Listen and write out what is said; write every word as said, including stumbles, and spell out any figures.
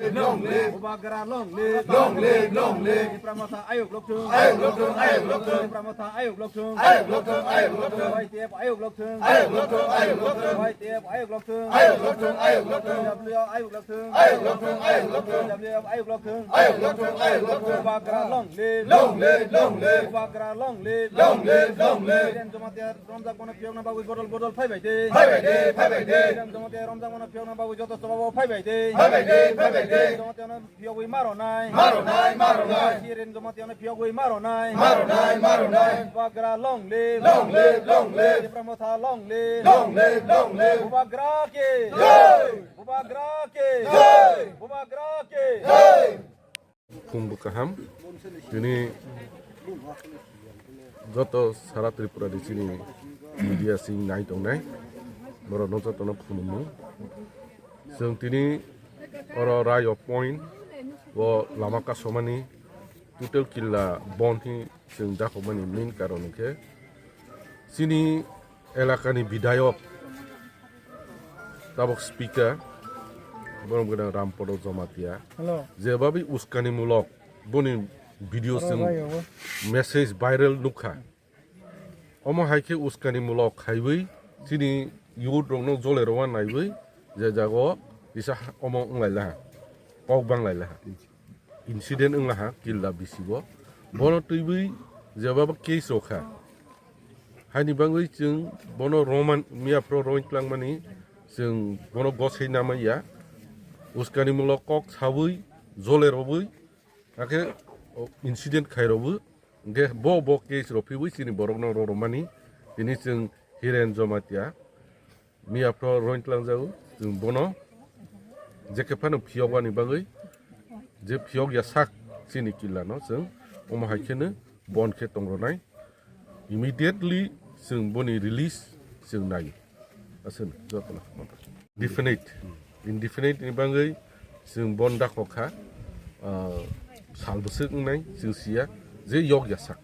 Long live. Bubagra long live. Long live, long live. Tipra Motha ayuk lokthung. Ayuk lokthung, ayuk lokthung. Tipra Motha ayuk lokthung. Ayuk lokthung, ayuk lokthung. Y T F ayuk lokthung. Ayuk lokthung, ayuk lokthung. Y T F ayuk lokthung. Ayuk lokthung, ayuk lokthung. W F ayuk lokthung. Ayuk lokthung, ayuk lokthung. W F ayuk lokthung. Ayuk lokthung, ayuk lokthung. Bubagra long live. Long live, long live. Bubagra long live. Long live, long live. Hiren Jamatia romjak mano phiyokna bagwi bodol bodol phaibai de. Phaibai de, phaibai de. Hiren Jamatia romjak mano phiyokna bagwi joto sobao phaibai de. Phaibai de, phaibai de. Hiren Jamatia no phiyogwi maro nai. Maro nai, maro nai. Hiren Jamatia no phiyogwi maro nai. Maro nai, maro nai. Bubagra long live. Long live, long live. Tipra Motha long live. Long live, long live. Bubagra ki. Jai. Bubagra ki. Jai. Bubagra ki. Jai. Khumbu kaham. Tini joto sara Tripura ni chini media sing nai tongnai. Borok no joto no khumbu. Chwng tini oro Rayo Point o lama kasomani total killa bon hi chwng dakhokmani main karon hwnkhe chini elakani bidayok tabok speaker borom gwnang Rampodo Jamatia. Hello. Jebabi uskani mulok boni video Oro chwng Rayo o. Message viral nukha. Omo hai khe uskani mulok khaiwi chini youth rokno jole rwna naiwi je jago kisa omo wnglaila ha, kok banglaila ha, incident wngla ha killa bisibo. Bono twiwi jebabo case rok kha, haini bagwi chwng bono roman miya phro roin tlangmani chwng bono gosei namaiya, uskani mulok kok sawi jole rwwi hakhe incident khai rwwi. Hingke bo, bo case rok phiwi chini borok no roromani, tini chwng Hiren Jamatia miya phro roin tlangjago, chwng bono jekhe phano phiyok ani bagwi, je phiyok ya sak chini killa no chwng omo hai kheno bon khe tongronai, immediately chwng boni release chwng nai. Aswk jotono. Definite, indefinite ni bagwi chwng bon dakhok kha, ah, sal bwswk wngnai chwng siya je yok ya sak.